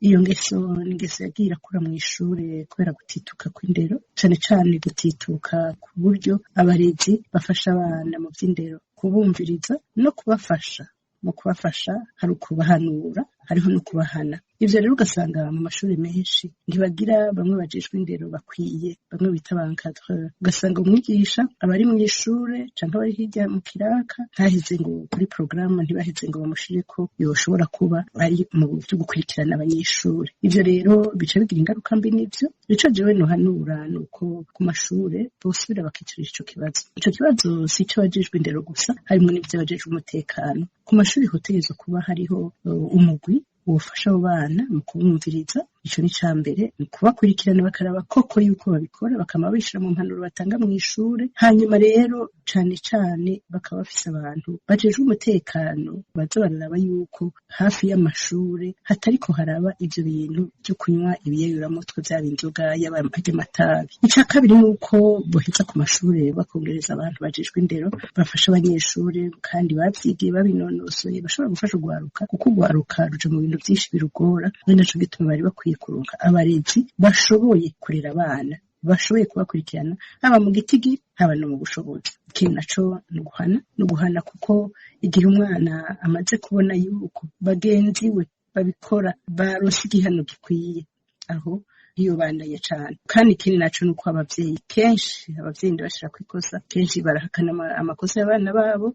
Iyo ngeso ni ingeso yagiye irakura mw'ishure kubera gutituka kw'indero, cane cane gutituka ku buryo abarezi bafasha abana mu vy'indero, kubumviriza no kubafasha. Mu kubafasha hari ukubahanura, hariho no kubahana. Ivyo rero ugasanga mu mashuri menshi ntibagira bamwe bajejwe indero bakwiye, bamwe bita ba encadreur. Ugasanga umwigisha aba ari mw'ishure canke aba ari hirya mu kiraka, ntaheze ngo kuri porogaramu, ntibaheze ngo bamushireko yoshobora kuba ari mu vyo gukurikirana abanyeshure. Ivyo rero bica bigira ingaruka mbi. N'ivyo ico jewe nohanura nuko ku mashure bosubira bakicarira ico kibazo. Ico kibazo si ic'abajejwe indero gusa, harimwo n'ivy'abajejwe umutekano. Ku mashuri hotegerezwa kuba hariho umugwi wofasha abo bana mu kubumviriza. Ico ni ica mbere, ni kubakurikirana bakaraba koko yuko babikora, bakama bishira mu mpanuro batanga mw'ishure. Hanyuma rero cane cane bakaba bafise abantu bajejwe umutekano baza bararaba yuko hafi y'amashure hatariko haraba ivyo bintu vyo kunywa ibiyayuramutwe, vyaba inzoga, yaba arya amatabi. Ica kabiri ni uko boheza ku mashure bakongereza abantu bajejwe indero bafasha abanyeshure, kandi bavyigiye, babinonosoye, bashobora gufasha urwaruka, kuko urwaruka ruja mu bintu vyinshi birugora. Ari naco gituma bari bakwiye kuronka abarezi bashoboye kurera abana, bashoboye kubakurikirana, haba mu gitigiri, haba no mu bushobozi. Ikindi naco ni uguhana, ni uguhana, kuko igihe umwana amaze kubona yuko bagenzi we babikora baronse igihano gikwiye, aho ntiyobandanya cane. Kandi ikindi naco nuko abavyeyi, kenshi abavyeyi ndabashira kw'ikosa, kenshi barahakana amakosa y'abana babo,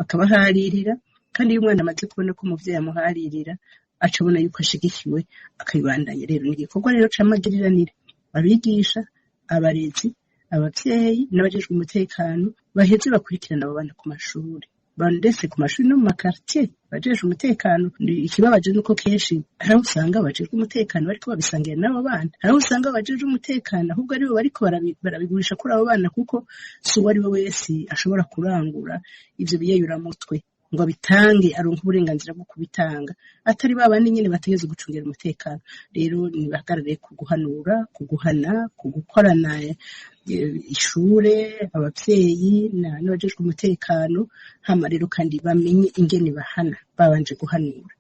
bakabaharirira. Kandi iyo umwana amaze kubona ko umuvyeyi amuharirira, aca abona yuko ashigikiwe, akabibandanya. Rero ni igikorwa rero c'amagiriranire: abigisha, abarezi, abavyeyi n'abajejwe umutekano baheze bakurikirana abo bana ku mashuri, ndetse ku mashuri no mu makartier bajejwe umutekano. Ikibabaje nuko kenshi hari aho usanga abajejwe umutekano bariko babisangira n'abo bana, hari aho usanga abajejwe umutekano ahubwo aribo bariko barabigurisha kuri abo bana, kuko si uwo ari we wese ashobora kurangura ivyo biyayuramutwe ngo abitange, aronke uburenganzira bwo kubitanga, atari ba bandi nyene bategerezwa gucungera umutekano. Rero nibahagarare ku guhanura, ku guhana, ku gukorana ishure, abavyeyi n'abajejwe umutekano. Hama rero kandi bamenye ingene bahana babanje guhanura.